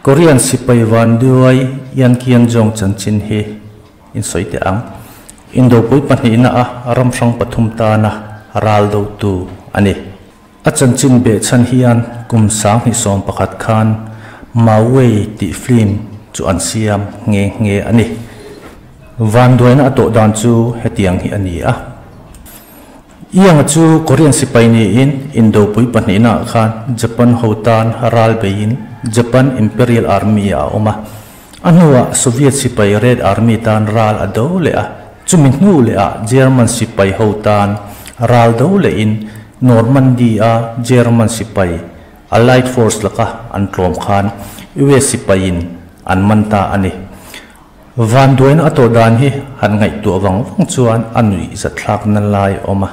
Korean sipai vanduai Yan Kian Jong chanchin hi in sawi teh ang. Indopui pahnihna a ram hrang pathum tana ral do tu a ni. A chanchin behchhan hian kum 2011 khan Ma Wei tih film chu an siam nghe nghe a ni. Vanduaina a tawh dan chu hetiang hi a ni a. Ianga chu Korean sipai niin Indopui pahnihna khan Japan ho tan ral beiin Japan Imperial Army a awm a. A hnuah Soviet sipai Red Army tan ral a do leh a. Chumi hnu leh ah German sipai ho tan ral do lehin Normandy a German sipai Allied Force laka an tlawm khan US sipaiin an man ta a ni. Vanduaina a tawh dan hi han ngaihtuah vang vang chuan a nuih zatthlak na lai a awm a.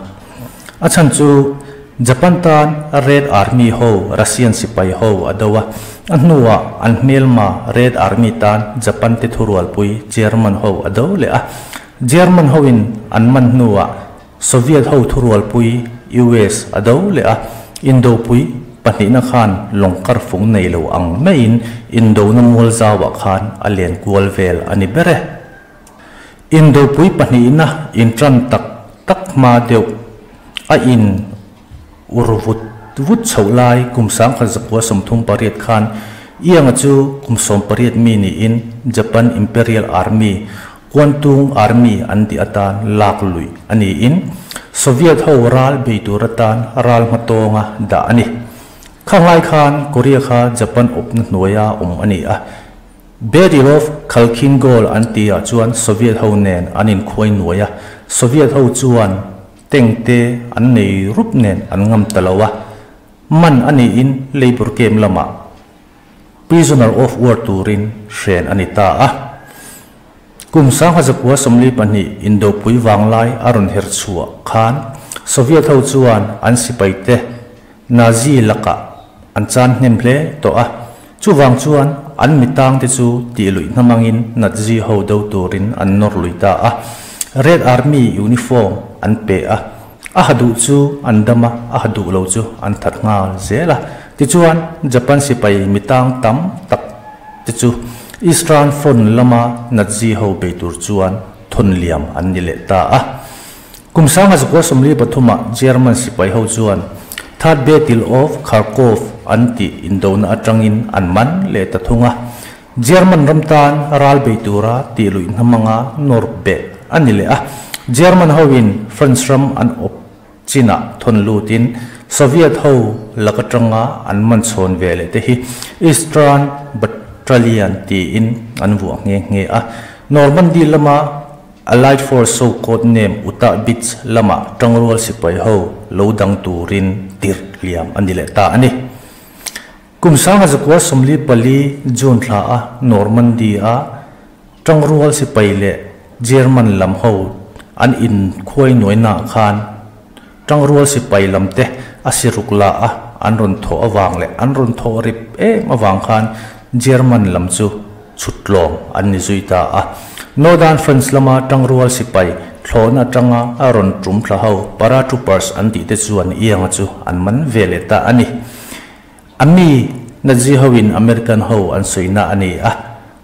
A chhan chu Japan tan Red Army ho Russian sipai ho a do a, a hnuah an hmelma Red Army tan Japan te thurualpui German ho a do leh a. German hoin an man hnuah Soviet ho thurualpui US a do leh a, Indopui pahnihna khan lawng karfung nei lo ang maiin Indona mual zauah khan a len kual vel a ni ber e. Indopui pahnihna intan tak tak hma deuh a in ur vut vut chhoh lai kum 1938 khan Ianga chu kum 18 mi niin Japan Imperial Army, Kwantung Army an tih atan lak luih a niin Soviet ho ral bei tur atan ral hmatawnga dah a ni. Khanglai khan Korea kha Japan awpna hnuaia awm a ni a. Battle of Khalkhin Gol an tihah chuan Soviet ho nen an inkhuai nuai a, Soviet ho chuan tank te an nei rup nen an ngam ta lo a, man a niin labour camp lamah prisoner of war turin hren a ni ta a. Kum 1942 Indopui vanglai a rawn her chhuah khan Soviet ho chuan an sipai te Nazi lakah an chan hnem hle tawh a, chuvang chuan an mitang te chu tih luih hnamangin Nazi ho do turin an nawr lui ta a. Red Army uniform an pe a, a ha duh chu an dam a, a ha duh lo chu an that nghal zel a. Tichuan Japan sipai mitang tam tak te chu Eastern Front lama Nazi ho bei tur chuan thawn liam an ni leh ta a. Kum 1943ah German sipai ho chuan Third Battle of Kharkov an tih indona atangin an man leh ta thung a. German ram tan ral bei tura tih luih hnamanga nawr beh a ni leh a. German hoin France ram an awp chinah thawn lutin Soviet ho lak atanga an man chhawn ve leh te hi Eastern Battalion tiin an vuah nghe nghe a. Normandy lama Allied Force so code name Utah Beach lama tangrual sipai ho lo dang turin tir liam a ni leh ta a ni. Kum 1944 June thla a Normandy a tangrual sipai leh German lam ho an inkhuai nuaina khan tangrual sipai lam te a siruk la a an rawn thawh awang leh an rawn thawh rip em awang khan German lam chu chhutlawm an ni zui ta a. Northern France lama tangrual sipai thlawhna atanga a rawn tum thla ho paratroopers an tih te chuan Ianga chu an man ve leh ta a ni. Ami Nazi hoin American ho an sawina a ni a.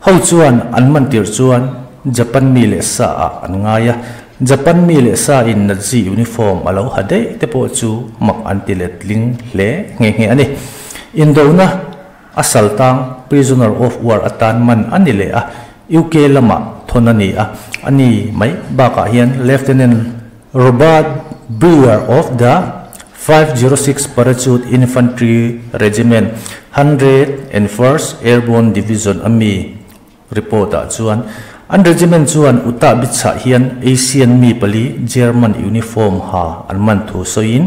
Ho chuan an man tir chuan Japan mi leh sa ah an ngai a. Japan mi leh sa in Nazi uniform a lo ha daih te pawh chu mak an ti letling hle nghe nghe a ni. Indona a saltang prisoner of war atan man a ni leh a. UK lama thawn a ni a. A ni mai bakah hian Lieutenant Robert Brewer of the 506 Parachute Infantry Regiment 101st Airborne Division ami report ah chuan an regiment chuan Utah Beach ah hian Asian mi pali German uniform ha an man thu sawiin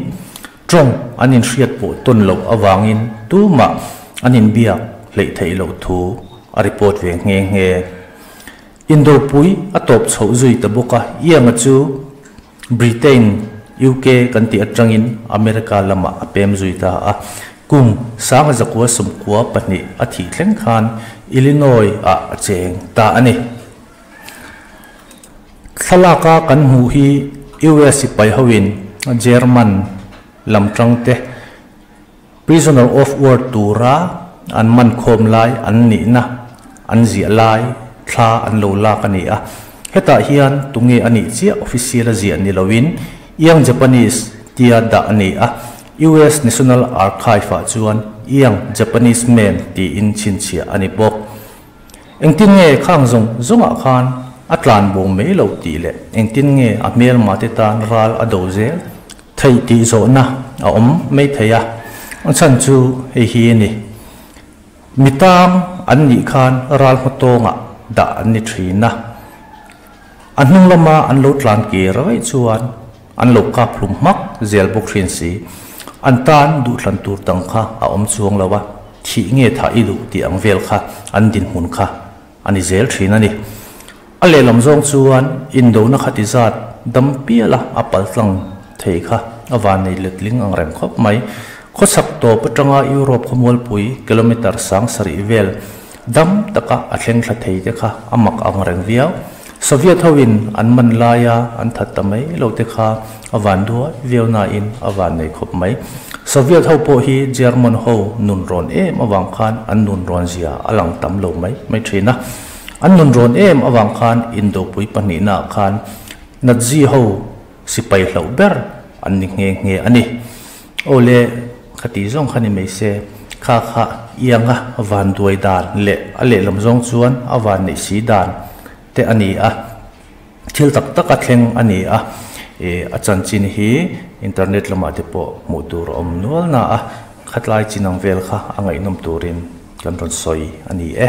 tawng an inhriat pawh tawn loh awangin tumah an inbiak hleih theih loh thu a report ve nghe nghe. Indopui a tawp chhoh zui ta bawk a, Ianga chu Britain, UK kan tih atangin America lamah a pem zui ta a. Kum 1992 a thih thleng khan Illinois ah a cheng ta a ni. Thlalaka kan hmuh hi US sipai hoin German lam tang te prisoner of war tura an man khawm lai an nihna an ziah lai thla an lo lak a ni a. Hetah hian tunge a nih chiah official a ziah ni loin Young Japanese tia dah a ni a, US National Archive ah chuan Young Japanese Man tiin chhinchhiah a ni bawk. Engtin nge khang zawng zawngah khan a tlan bo mai lo tih leh engtin nge a hmelma te tan ral a do zel theih tih zawhna a awm mai thei a, a chhan chu hei hi a ni. Mi tang an nih khan ral hmatawngah dah an ni thin a, a hnung lama an lo tlan kir vaih chuan an lo kap hlum hmak zel bawk thin si. An tan duhthlan tur dang kha a awm chuang lo a, thih nge thah i duh tih ang vel kha an dinhmun kha a ni zel thin a ni. A lehlam zawng chuan indona kha ti zat dam piala a paltlang thei kha a van nei letling ang reng khawp mai. Khawchhak tawp atanga Europe khawmualpui kilometre 7000 vel dam taka a thleng thla thei te kha a mak ang reng viau. Soviet hoin an man laia an that ta mai lo te kha a van duai viau nain a van nei khawp mai. Soviet ho pawh hi German ho nun rawn em avang khan an nun rawn zia a lang tam lo mai mai thin a. An nun rawn em avang khan Indopui pahnihna khan Nazi ho sipai hloh ber an ni nghe nghe a ni. Awle khati zawng kha ni mai se kha kha ianga van duai dan leh a lehlam zawng chuan a van neih si dan te a ni a. Thil tak tak a thleng a ni a. E a chanchin hi internet lamah te pawh hmuh tur a awm nual na a, khatlai chinang vel kha a ngaihnawm turin kan rawn sawi a ni e.